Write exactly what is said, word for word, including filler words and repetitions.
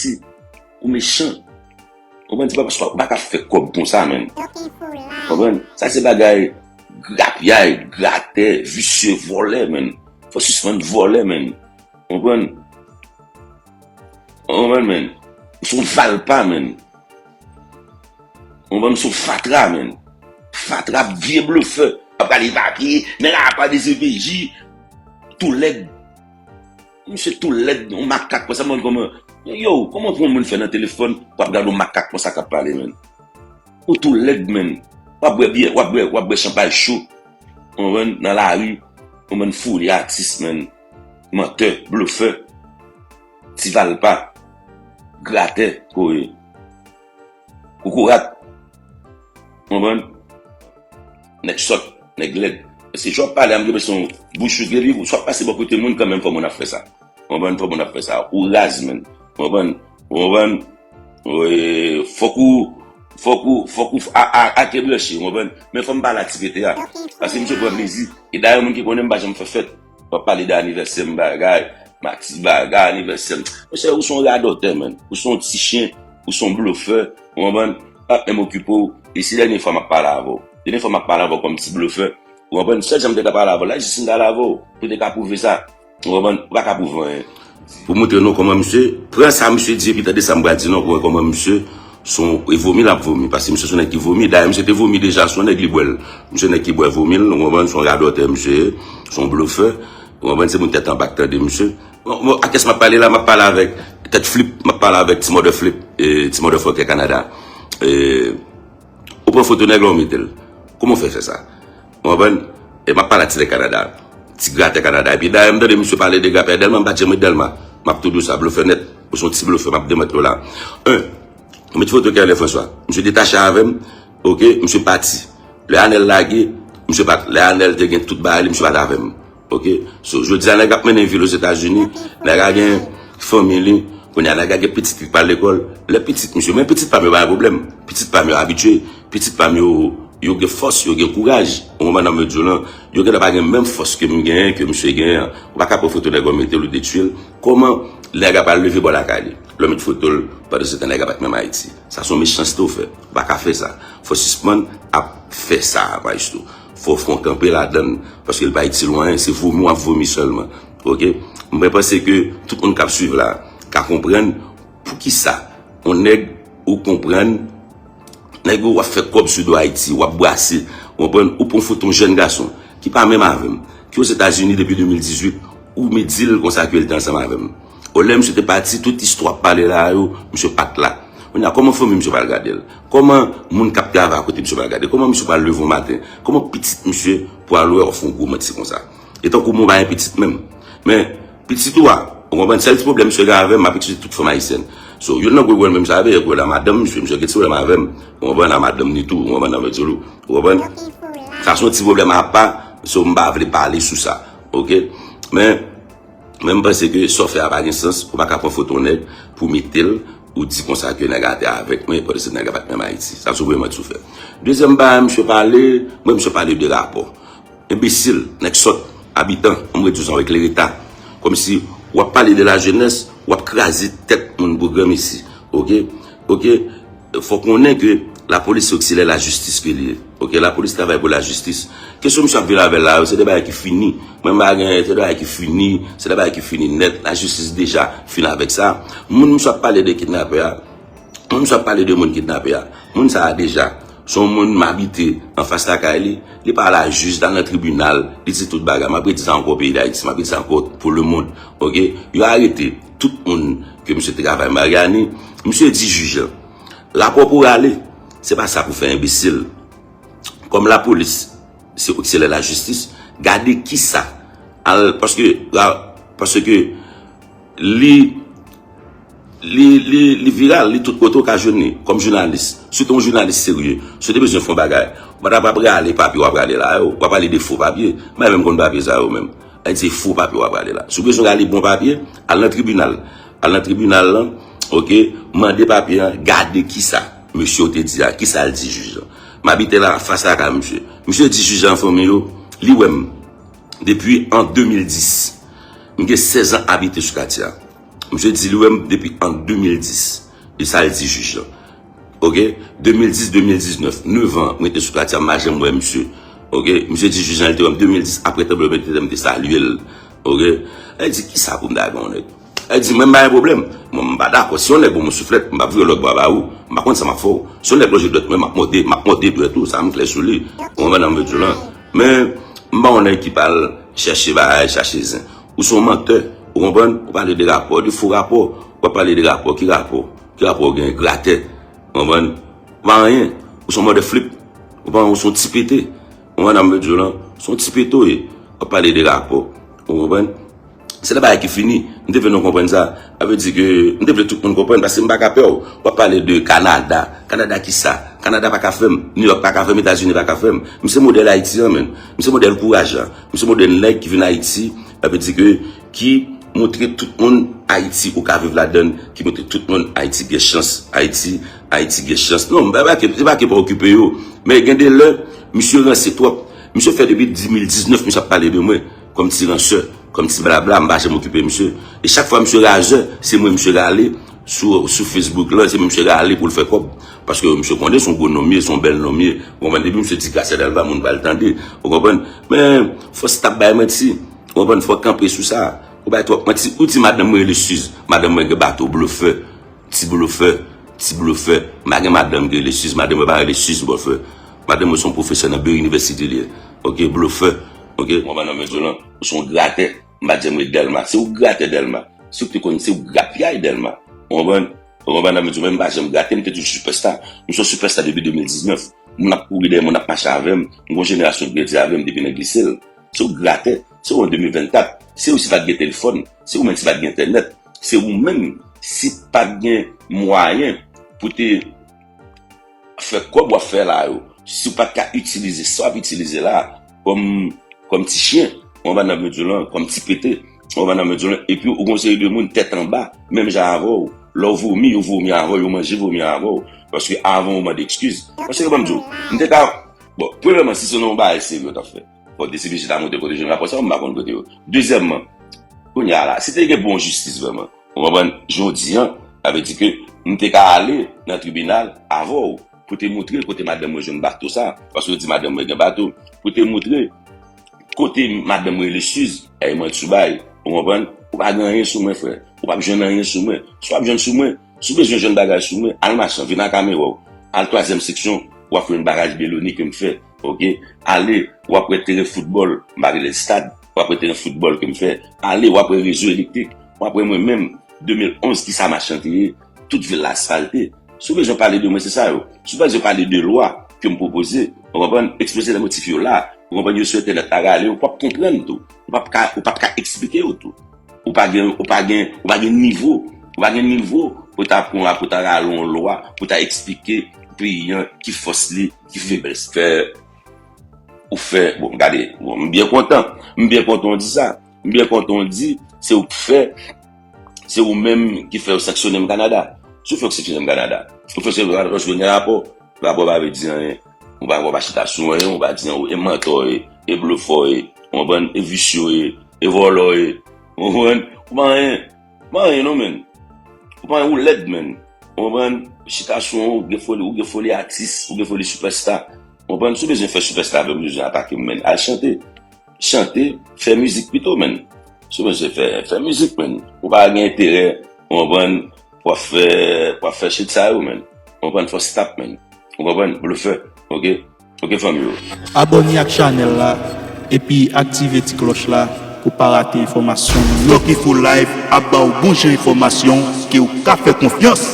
Ayiti. Ou mechan. Konprann? Se pa paske w pa ka fè kòb konsa, menn. Konprann? Sa se bagay grapyay, gratè, visye, vòlè, menn. Fò sispann vòlè, menn. Konprann? Konprann, menn? Ou se yon valpa, menn. Konprann? Ou se yon fatra, menn. Fatra, vye blofè. W ap gade papye, nèg la pa de C P J. Tou lèd. Misye tou lèd, yon makak konsa, mwen kòman. Yo, kòman pou yon moun fè nan telefòn, w ap gade yon makak konsa k ap pale, menn? Ou tou lèd, menn. W ap bwè byè, w ap bwè, w ap bwè chanpay cho. Konprann? Nan lari, konprann? Fouri atis, menn. Mantè, blofè. Ti valpa. Gratè, kouri. Koukourat. Konprann? Nèg sòt, nèg lèd. Paske jan w ap pale a, m gen enpresyon bouch ou gen liv, swa w ap pase bò kote moun kanmenm, fò moun ap fè sa. Konprann? Fò moun ap fè sa. Ou raz, menn. Konprann? Konprann? Wi, fòk ou, fòk ou, fòk ou a, a, ake branche, konprann? Men fò m pale a ti pete a. Paske misye pran plezi. E dayè, moun ki konnen m pa janm fè fèt. W ap pale de anivèsè m bagay, Mati bagay, anivèsè m. Mesye, ou se yon radòtè, menn. Ou se yon ti chen, ou se yon blofè, ou konprann? P ap menm okipe w. E se dènye fwa m ap pale avè w. Dènye fwa m ap pale avè w kòm ti blofè. Ou konprann? Sèl jan m te ka pale avè w la, jis si m t ale avè w. Pou te ka pwouve sa. Ou konprann? Ou pa ka pwouve anyen. Pou montre nou kòman misye pran sa misye di, epi tande sa m pral di nou, kòman misye se yon, e vomi l ap vomi, paske misye se yon nèg ki vomi. Dayè, misye te vomi deja, se yon nèg li bwè l. Misye nèg ki bwè vomi l, ou konprann, se yon radòtè misye ye, se yon blofè. Ou konprann, se moun tèt anba k tande misye. Bon, bon, a kiyès m ap pale la? M ap pale avèk Tèt Flip, m ap pale avèk Ti Mòdè Flip, e, Ti Mòdè Fòkè Kanada. E, ou pran foto nèg la, ou mete l. Kòman w fè fè sa? Ou konprann? E m ap pale a ti nèg Kanada, ti gratè Kanada. Epi dayè, m tande misye pale de grapyay Dèlma, m pa t janm ret Dèlma. M ap tou di w sa, blofè nèt. Ou se yon ti blofè, m ap demantle w la. En, ou met foto Kerlin François. Misye detache avè m, oke, misye pati. Lè Anèl lage, misye pa t, lè Anèl te gen tout bagay li, misye pa t avè m. Oke? So, jodi a, nèg ap mennen vi l Ozetazini, nèg la gen fanmi li, kounye a, nèg la gen pitit li k pral lekòl. Lè pitit misye, men pitit pa m yo pa gen pwoblèm. Pitit pa m yo abitye, pitit pa m yo, yo gen fòs, yo gen kouraj. Ou konprann sa m vle di w lan? Yo gentan pa gen menm fòs ke m genyen, ke misye genyen an. Ou pa ka pran foto nèg ou mete l ou detwi l. Kòman nèg la pral leve bò lakay li? Lè w met foto l, pandan se tan nèg la pa t menm Ayiti. Sa se yon mechanste w fè. Ou pa ka fè sa. Fò w sispann ap fè sa, maestro. Fò w fè yon kanpe ladann, paske l pa itil ou anyen, se vomi w ap vomi sèlman. Oke? Mwen panse ke tout moun k ap swiv la ka konprann poukisa yon nèg ou konprann, nèg ou w ap fè kòb sou do Ayiti, w ap brase, ou konprann, ou pran foto yon jèn gason ki pa menm avè m, ki Ozetazini depi de mil dizuit, ou met di l konsa ke l te ansanm avè m. Olè misye te pati, tout istwa w ap pale la a yo, misye pa t la. Kounye a, kòman fanmi misye pral gade l? Kòman moun k ap travay akote misye pral gade l? Kòman misye pral leve yon maten? Kòman pitit misye pral wè w ap fè yon gwo manti konsa? E tankou m ou pa gen pitit menm. Men, pitit ou a, ou konprann, sèl ti pwoblèm misye gen avè m, m ap eskize tout fanm ayisyèn. So, youn nan gwo pwoblèm sa, veye gwo la madanm misye, misye gen ti pwoblèm avè m. Ou konprann, a madanm ni tou, ou konprann, nan mèt sou lou. Ou konprann? Sa se yon ti pwoblèm apa, so m pa vle pale sou sa. Oke? Men, Men m panse ke sa w fè a pa gen sans, ou pa ka pran foto yon nèg pou mete l, ou di konsa ke nèg la te avèk mwen, pandan se nèg la pa t menm Ayiti. Sa se premye manti w fè. Dezyèm bagay, misye pale, mwen, misye pale de rapò. Enbesil, nèg sòt, abitan, an m ret di w sa, w eklere ta. Kòmsi w ap pale de lajenès, w ap kraze tèt moun pou granmesi. Oke? Oke? Fò w konnen ke lapolis se oksilyè lajistis ke li ye. Oke, lapolis travay pou lajistis. Kesyon misye ap vin avè l la yo, se de bagay ki fini. Mwen, m pa gen, se de bagay ki fini, se de bagay ki fini nèt. Lajistis deja fin avèk sa. Moun misye ap pale de kidnapè a, moun misye ap pale de moun kidnape a, moun sa a deja, se yon moun m abite anfas lakay li, li pa la jij, l al nan tribinal, li di tout bagay. M ap redi sa ankò peyi Dayiti, m ap redi sa ankò pou lemonn. Oke? Yo arete tout moun ke misye te travay Maryani, misye di jij lan, rapò pou rale, se pa sa pou fè enbesil. Kòm lapolis se oksilyè lajistis, gade kisa al, paske, paske li, li, li, li viral, li tout kote w ka jwenn li, kòm jounalis. Si w te yon jounalis serye, si w te bezwen fè yon bagay, ou pa t ap ap rale papye w ap rale la yo, w ap pale de fo papye, m pa menm konn papye sa yo menm. Sa vle di se fo papye w ap rale la. Si w bezwen rale bon papye, al nan tribinal. Al nan tribinal lan, oke, mande papye an, gade kisa mesye w te di a, kisa l di jij lan. M abite la, fas lakay misye. Misye di jij lan, fanmi yo, li wè m depi an de mil dis. M gen sèz an abite sou katye a. Misye di li wè m depi an de mil dis. E sa l di jij lan. Oke? De mil dis, de mil diznèf, nèf an, mwen te sou katye a, m pa janm wè misye. Oke? Misye di jij lan, li te wè m de mil dis, apre tranblemanntè, m te salye l. Oke? Li di, kisa pou m ta gen yon nèg? Li di, mwen, m pa gen pwoblèm. Mwen, m pa dakò. Si yon nèg ban mwen souflèt, m p ap vire lòt bra ba ou. M pa konn sa m ap fè w. Si yon nèg lonje dwèt mwen, m ap mòde, m ap mòde dwèt ou. Sa, m klè sou li. Ou konprann sa m vle di w lan? Men, m pa yon nèg ki pral chèche bagay, chèche zen. Ou se yon mantè. Ou konprann? Ou pale de rapò, de fo rapò. W ap pale de rapò. Ki rapò? Ki rapò w gen? Gratè. Ou konprann? Ou pa anyen. Ou se yon mòde flip. Ou pa, ou se yon ti pete. Ou konprann sa m vle di w lan? Se yon ti pete w ye. W ap pale de rapò. Ou konprann? Se nan bagay ki fini. M te vle nou konprann sa. Sa vle di ke m te vle tout moun konprann, paske m pa ka pè w. W ap pale de Kanada. Kanada kisa? Kanada pa ka fè m. New York pa ka fè m. Etazini pa ka fè m. M se modèl Ayiti an, menn. M se modèl kouraj la. M se modèl nèg ki vin Ayiti. Sa vle di ke ki montre tout moun Ayiti ou ka viv ladan l, ki montre tout moun Ayiti gen chans. Ayiti, Ayiti gen chans. Non, m pa, pa ke, se pa ke pa okipe yo. Men gen de lè, misye ranse twòp. Misye fè depi de mil diznèf, misye ap pale de mwen. Kòm ti ransè, kòm ti blabla, m pa janm okipe misye. E chak fwa misye razè, se mwen misye rale sou, sou Facebook lan, se mwen misye rale pou l fè kòb. Paske misye konnen se yon gwo nonm ye, se yon bèl nonm ye. Ou konprann? Depi misye di Gracia Delva, moun pral tande. Ou konprann? Men, fò stop bay manti. Ou konprann? Fò kanpe sou sa. Ou bay twòp manti. Ou di madanm mwen rele Suze. Madanm mwen gen bato, blofè. Ti blofè, ti blofè. M pa gen madanm ki rele Suze, madanm mwen pa rele Suze, blofè. Madanm mwen se yon pwofesè nan Berry University li ye. Oke, blofè. Oke, ou konprann sa m vle di w lan? Ou se yon gratè. M pa janm rele Dèlma. Se ou k gratè Dèlma. Se ou k te konn, se ou k grapyay Dèlma. Ou konprann? Ou konprann sa m vle di w? Men m pa janm grate, m te toujou sipèsta. M se yon sipèsta depi de mil diznèf. Moun ap kouri dèyè mwen, ap mache avè m. M gen yon jenerasyon ki grandi avè m depi nan glise l. Se ou k gratè. Se ou an de mil vennkat. Se ou si pa t gen telefòn. Se ou menm si pa t gen entènèt. Se ou menm, si pa t gen mwayen pou te fè kòb w ap fè la yo, si w pa t ka itilize sa w ap itilize la kòm, kòm ti chen, ou konprann sa m vle di w lan, kòm ti pete, ou konprann sa m vle di w lan, epi ou gen yon seri de moun tèt anba, menm jan avè w, lè w vomi, yo vomi avè w, yo manje vomi avè w, paske avan w mande eskiz. Paske ban m di w, m te ka, bon, premyèman, si se nan yon bagay serye w t ap fè, fò w te sipoze ta montre kote w jwenn rapò sa yo, m pa konn kote yo. Dezyèmman, kounye a la, si te gen bon jistis vrèman, ou konprann, jodi an, sa vle di ke m te ka ale nan tribinal avè w pou te montre kote madanm mwen jwenn bato sa, paske w di madanm mwen gen bato, pou te montre kote madanm mwen rele Suze, e mwen sou bay, ou konprann, ou pa gen anyen sou mwen, frè, ou p ap jwenn anyen sou mwen, si w ap jwenn sou mwen, si w bezwen jwenn bagay sou mwen, al Machan, vin ak kamera w, al twazyèm seksyon, w ap jwenn baraj Belonie ke m fè. Oke? Ale, w ap wè teren foutbòl, m pa rele l stad, w ap wè teren foutbòl ke m fè. Ale, w ap wè rezo elektrik, w ap wè mwen menm, de mil onz, kisa Machan te ye, tout vil la asfalte. Si w bezwen pale de mwen, se sa yo. Si w bezwen pale de lwa ke m pwopoze, ou konprann, ekspoze lè motif yo la, ou konprann, yo sou entènèt la, rale yo, w p ap konprann tou. Ou p ap ka, ou p ap ka eksplike yo tou. Ou pa gen, ou pa gen, ou pa gen nivo. Ou pa gen nivo pou ta pran, pou ta rale yon lwa, pou ta eksplike peyi an ki fòs li, ki feblès. Fè, ou fè, bon, gade, bon, m byen kontan. M byen kontan w di sa. M byen kontan w di, se ou k fè, se ou menm ki fè yo sanksyone m Kanada. Si w fè yo sanksyone m Kanada, ou fè sanksyone m Kanada paske w gen rapò. Rapò pa vle di anyen. Ou pa, ou pa chita sou anyen, ou pa di anyen, ou e mantò w ye, e blofè w ye, ou konprann, e visye w ye, e vòlò w ye, ou konprann, ou pa anyen, ou pa anyen non, menn. Ou pa anyen, ou lèd, menn. Ou konprann, chita sou anyen, ou gen foli, ou gen foli atis, ou gen foli sipèsta. Ou konprann, si w bezwen fè sipèsta avè m, ou bezwen atake m, menn. Al chante. Chante, fè mizik pito, menn. Si w bezwen fè, fè mizik, menn. Ou pa gen enterè, ou konprann, pou w ap fè, pou w ap fè shit sa yo, menn. Ou konprann, fò stop, menn. Ou konprann, blofè, oke? Oke, fanmi yo. Abòne ak chanèl la, epi aktive ti klòch la pou pa rate enfòmasyon nou yo. Lucky Full Life ap ba w bon jan enfòmasyon ke w ka fè konfyans.